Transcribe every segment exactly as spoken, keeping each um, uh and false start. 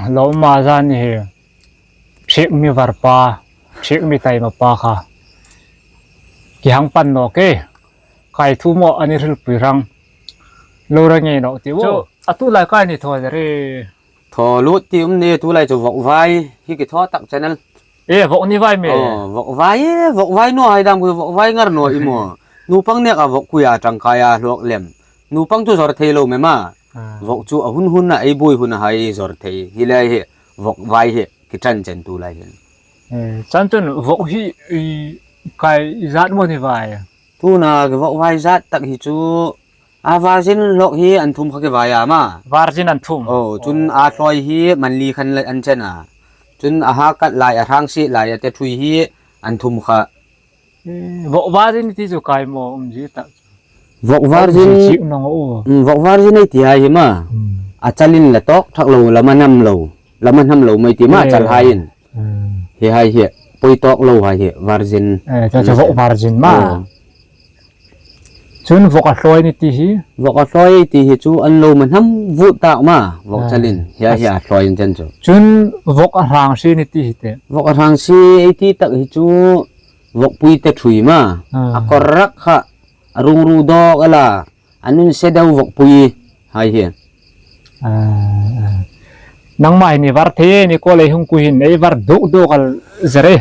lo ma zan hi, thiek mi var pa, thiek mi taima pa kha. Ki hang pan nawk e, kai thu maw a ni hrilpui rang. Lo ra ngei nawk ti u. Chu, a tu lai kai ni thaw der e. Thaw lut ti um ni, tu lai chu vok vai, hi ki thaw tak channel. E, vok ni vai me. Oh, vok vai, e, vok vai naw hai dam ku, vok vai ngar naw i maw. Nupang nek a vok kuia tangkai a hlok lem. Nupang chu zor thei lo me ma. Ah. Vok chu a hun hun a, ei bui hun a hai zor thei. Hi lai hi, vok vai hi, ki chan chen tu lai hi. E, chan chun vok hi, i, kai zat maw ni vai. Tuna ki vok vai zat tak hi chu, a virgin hlok hi an thum kha ki vai a ma. Virgin an thum. Oh, chun a hloi hi man li khan le an chen a. Chun a ha kat lai, a hrang si lai, a te thui hi an thum kha. E, vok virgin ti chu kai maw um ji tak. Vok virgin. Chi nong u. Mm, vok virgin ei ti hai hi ma. Mm. A chalin la tok thak lo, la ma nam lo. La ma nam lo mai ti ma, e, chal hai in. Mm. Hi hai hi. Poi tok lo hai hi, virgin. E, cha cha vok virgin ma. Oh. Chun vok a hloi ni ti hi. Vok a hloi ti hi chu an lo ma nam vut tak ma. Vok, ah, chalin. Hi hai hi a hloi in chen chu. Chun vok a hrang si ni ti hi te. Vok a hrang si ei ti tak hi chu. Vokpui te thui ma. Ah. A kor rak kha, a rung ru dawk a la, a nun se deu vokpui hai hi. Ah, ah. Nangma hi ni var thei ni ko lei hung ku hin, ei var duk duk al zere.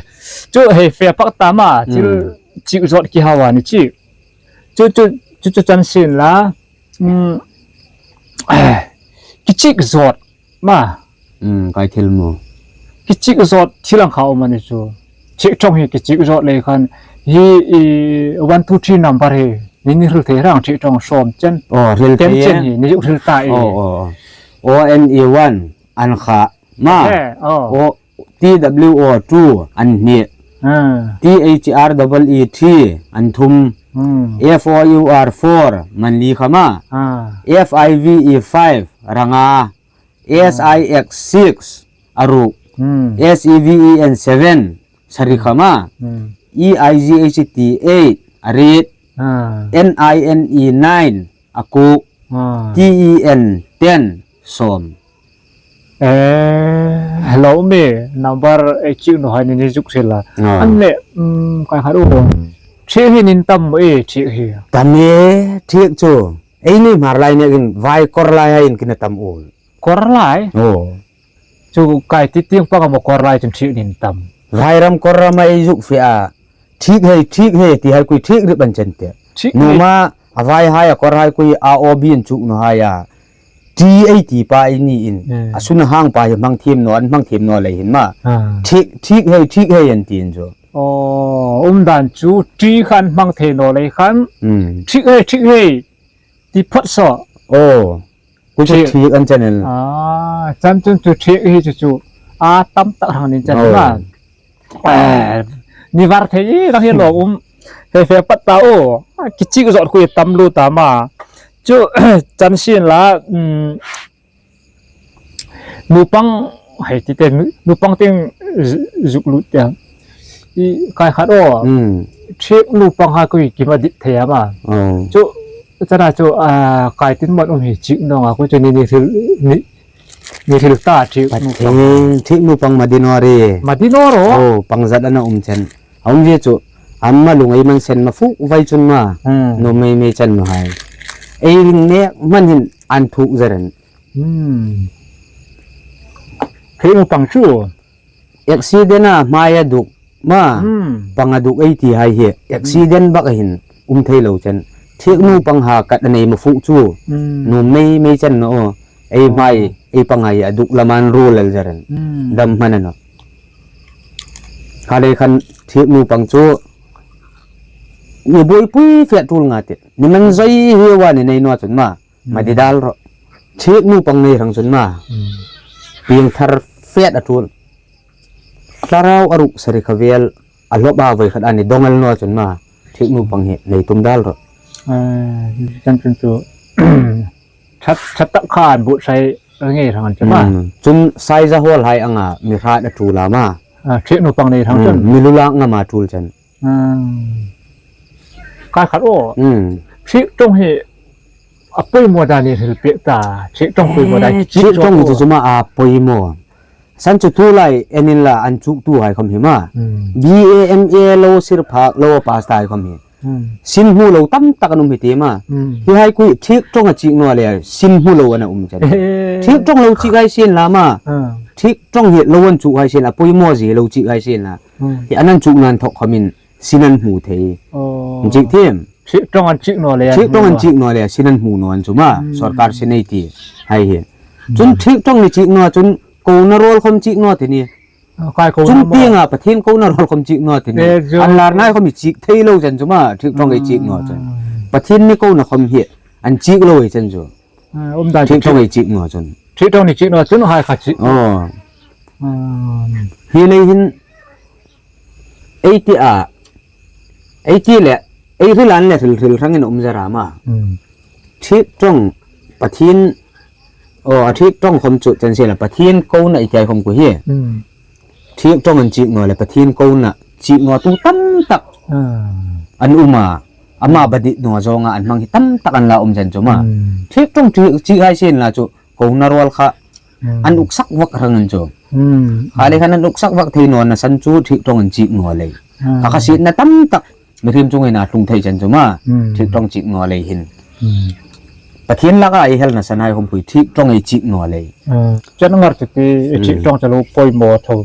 Chu hei fe pak ta ma, chil, mm, chik zot ki hawa ni chi. Chu, chu, chu, chu chan sin la, mm, eh, ki chik zot. Ma. Mm, kai thil mu. Ki chik zot thil ang kha um a ni chu. Chik thong hi ki chik zot lei khan hi, i, one two three number hi. Ni ni hril thei rang chik thong sawm chen. Oh, hril thei. Tem chen hi, ni hril ta e. Oh, oh, oh. O N E one, an kha. Ma. Eh, oh. O, T W O two, an hni. Ah. T H R E E three, an thum. Hmm. F O U R four, man li kha ma. Ah. F I V E five, ranga. S I X six, a ruk. Hmm. S E V E N seven, sari kha ma. Hmm. E I G H T eight, a riet. Ah. N I N E nine, a kuk. Ah. T E N ten, sawm. Eh, hello mi, number ei chik naw hai ni ni zuk hril a. Ah. An le, um, kai khat u. Thiek hi nin tam maw e, thiek hi. Tam e, thiek chu. Ei ni hmar lai nekin vai kor lai hai in kina tam u. Kor lai? Oh. Chu kai ti tieng panga maw kor lai chun thiek nin tam. Vai ram kor ram ei zuk fe a. Thiek hei, thiek hei, ti hai kui thiek rip an chen te. Thiek hei. Numa, a vai hai a kor hai kui a O B in chuk naw hai a. Ti ei ti pa ei ni in. Hmm. A sun a hang pa hi hmang thiem naw, an hmang thiem naw lei hin ma. Ah. Thiek, thiek hei, thiek hei an ti in chu. Oh, um dan chu, ti khan hmang thei naw lei khan. Hmm. Thiek hei, thiek hei. Ti phot saw. Oh. Ku chu thiek. Thiek an channel. Ah, chan chun chu thiek hi chu chu. A tam tak hang nin chan ma. Oh. Eh, ni var thei rang hi lo um. Fe fe pat ta o. Ah, ki chik zot kui tam lu ta ma. Chu chan sin la, um, nupang, hei ti te, nu-, nupang tieng zu-, zuk lut te. I kai khat o. Hmm. Thiek nupang ha kui ki ma dit thei a ma. Oh. Chu, chana chu, ah, kai tin man um hi chik nong a, ku chu ni ni hril, ni, ni hril ta thiek nupang. Pathian, thiek nupang ma di naw ri. Ma di naw ro. Oh, pang zat ana um chen. A um ve chu, ama lung ei man sen ma fuk vai chun ma. Hmm. Nuom mei mei chan ma hai. Ei ring nek man hin an thuk zeren. Hmm. Thiek nupang chu. Accident a hmai a duk ma. Hmm. Pang a duk ei ti hai hi. Accident bak a hin um thei lo chen. Thiek nupang ha kat a nei ma fuk chu. Hmm. Nuom mei mei chan naw. Ei hmai, ei pang hai a duk laman ru lel zeren. Hmm. Dam hman a naw. Kha lei khan thiek nupang chu. Ni buoipui fe tul nga te. Ni man zai hi wa ni nei naw chun ma. Ma di dal ro. Thiek nupang nei rang chun ma. Hmm. Pieng thar fet a tul. Thlarau a ruk sari kha vel a hlop a voi khat a ni dong el naw chun ma. Thiek nupang hi nei tum dal ro. Eh, chan chun chu. That, that tak khan buotsai ngei rang an chun ma. Hmm. Chun sai za hol hai anga mi hrat a tul a ma. Ah, thiek nupang nei rang chun. Hmm. Mi lula nga ma tul chen. Hmm. Kai khat o. Hmm. Thiek tong hi a poimaw dan ni hril pek ta. Thiek tong poimaw dan. Eh, thiek tong chu chu ma a poimaw. San chu tulai en inla an chuktuhai khawm hi ma. Hmm. B A M A lo sir phak lo pass tahai khawm hi. Hmm. Sin hmu lo tam tak an um hi ti ma. Hmm. Hi hai kha thik ṭawng a chik naw le sin hmu lo an um chun. Thik ṭawng lo chik hai sien la ma. Ah. Thik ṭawng hi lo an chuk hai sien la, poimaw zie lo chik hai sien la. Hmm. Hi an an chukna inthawk khawmin sin an hmu thei. Oh. Inchik thiem. Thik ṭawng an chik naw le. Thik ṭawng an chik naw le sin an hmu naw an chu ma. Hmm. Sawrkar sin ei ti hai hi. Chun thik ṭawng ni chik naw chun kona ruol khawm chik naw ti ni. Ah, kai kona. Chung tienga Pathien kona ruol khawm chik naw ti ni. Eh, chu. An lar nai khawm hi chik thei lo chun chu ma, thik ṭawng ei chik naw chun. Ah. Pathien ni kona khawm hi an chik lo ei chun chu. Ah, um dan thik ṭawng ei chik naw chun. Thik ṭawng ni chik naw chun hai kha chik. Oh. Ah. Hi lei hin ei ti a, ei ti le, ei hril an le hril hril hrangin um zara ma. Hmm. Thik ṭawng Pathien, aw, a thik ṭawng khawm chu chun sien la Pathien kona ei ti hai khawm kha hi. Hmm. Thik ṭawng an chik naw le Pathien kona chik nawtu tam tak. Ah. An um a, ama badit naw zawnga an hmang hi tam tak an la um chun chu ma. Hmm. Thik ṭawng chik, chik hai sien la chu kona ruol kha. Hmm. An uksak vak hrang an chu. Hmm. Kha le khan an uksak vak thei nawna san chu thik ṭawng an chik naw le. Hmm. Kha kha sietna tam tak mihriem chunga hin a tlung thei chun chu ma. Hmm. Thik ṭawng chik naw le hin. Hmm. Pathien laka ei helna san hai khawm kha thik ṭawng ei chik naw le. Hmm. Chun ngar chu ti, ei thik ṭawng chu lo poimaw tho.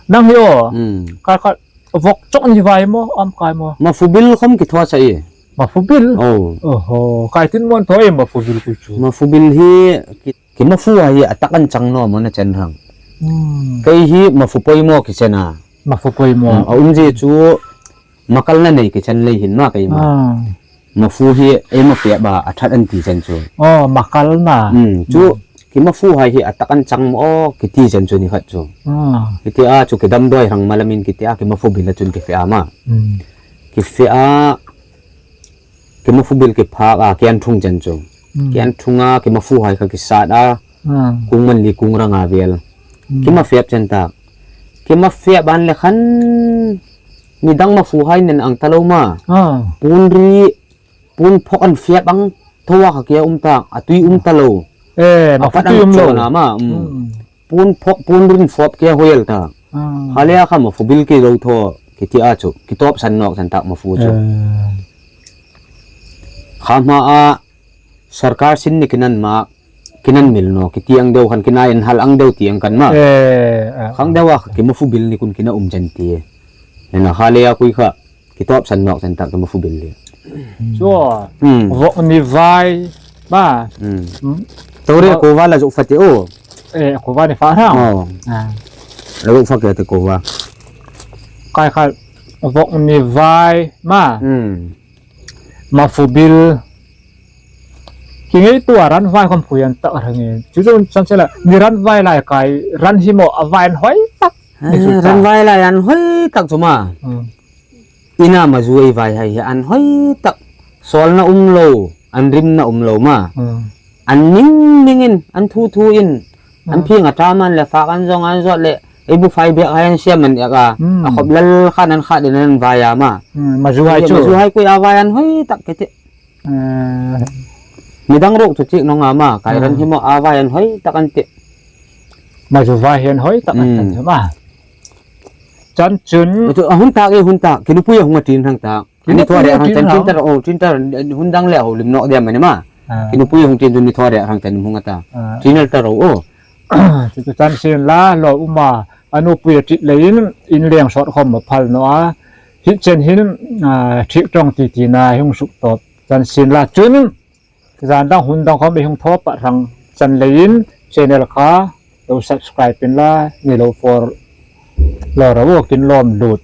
Nang hi aw. Hmm. Kha kha vawk chawk ni vai maw, am kai maw? Mafubil khawm ki thaw sa e. Mafubil? Oh. Oho, kai tin maw an thaw e mafubil kha chu. Mafubil hi ki, ki mafu hai hi a tak an chang naw maw na chen hrang. Hmm. Kei hi mafu poimaw ki chen a. Mafu poimaw. Hmm, a um zie chu makalna nei ki chen lei hin ma kei ma. Ah. Mafu hi ei ma fe ba a ṭhat an ti chun chu. Oh, makalna. Hmm, chu ki mafu hai hi a tak an chang maw ki ti chun chu ni khat chu. Ah. Ki ti a chu ki damdawi hrang malamin ki ti a ki mafubil a chun ki fe a ma. Hmm. Ki fe a, ki mafubil ki phak a, ki an thung chun chu. Hmm. Ki an thung a, ki mafu hai kha ki sat a. Ah. Kung man li kung rang a vel. Hmm. Ki ma fep chun tak. Ki ma fep an le khan midang mafu hai nen ang ta lo ma. Ah. Puon ri, puon phawk an fep ang tho a kha ki a um tak, a tui um ta lo. Eh, a mafu pat tui ang um lo. Chawna ma, um. Hmm. Puon phawk, puon rin fawp ki a huel tak. Ah. Kha le a kha mafubil ki lo thaw, ki ti a chu, ki tawp san nawk chun tak mafu chu. Eh. Kha hma a, sawrkar sin ni ki nan ma, ki nan mil naw, ki ti ang deu khan ki nai an hal ang deu ti ang kan ma. Eh, eh. Khang deu a kha ki mafubil ni khun ki na um chun ti. Nena kha le a kha kha, ki tawp san nawk chun tak ki mafubil le. Chu. Hmm. Vawk ni vai ma. Hmm. Hmm. Tore ko va la zuk fate o. Eh, ko va ni fa ha. Oh. Ah. La zuk fa ke te ko va. Kai kha vawk ni vai ma. Hmm. Mafubil. Ki ngei tua ran vai khawm kha an tak hrang e. Chu chu chun sien la ni ran vai lai kai ran hi maw a vai an hoi tak. Ah, ni chu ran vai lai an hoi tak chu ma. Hmm. Ina mazu ei vai hai hi an hoi tak, sawlna um lo, an rimna um lo ma. Hmm. An ning ningin, an thu thuin, an phing a ṭam an le fak an zawng an zawt le, ei bu fai biak hai an siam an ek a, hmm, a khawp lal khan an khat in an vai a ma. Hmm, mazu hai chu. Mazu hai kha a vai an hoi tak ki ti. Eh. Midang ruok chu chik naw nga ma, kai ran hi maw a vai an hoi tak an ti. Mazu vai hi an hoi tak an ti ma. Chun chun. Chu a hun tak e, hun tak. Ki nupui a hung a tin hrang tak. Ki nupui a tin hrang. Tin ta ro, oh, tin ta ro, hun dang le ho lim nawk diam a ni ma. Ah. Ki nupui a hung tin chun ni thaw reh hrang chun hung a ta. Ah. Tin el ta ro, oh. Chu chu chun sien la, lo um a. A nupui a ṭi leiin, in leng sawt khawm a phal naw a. Hi chen hin, ah, thik ṭawng ti tina hung suk tawp. Chun sien la chun. Zan dang hun dang khawm ei hung thaw pah hrang chun leiin channel kha lo subscribe inla, ni lo follow ro, kin lawm lut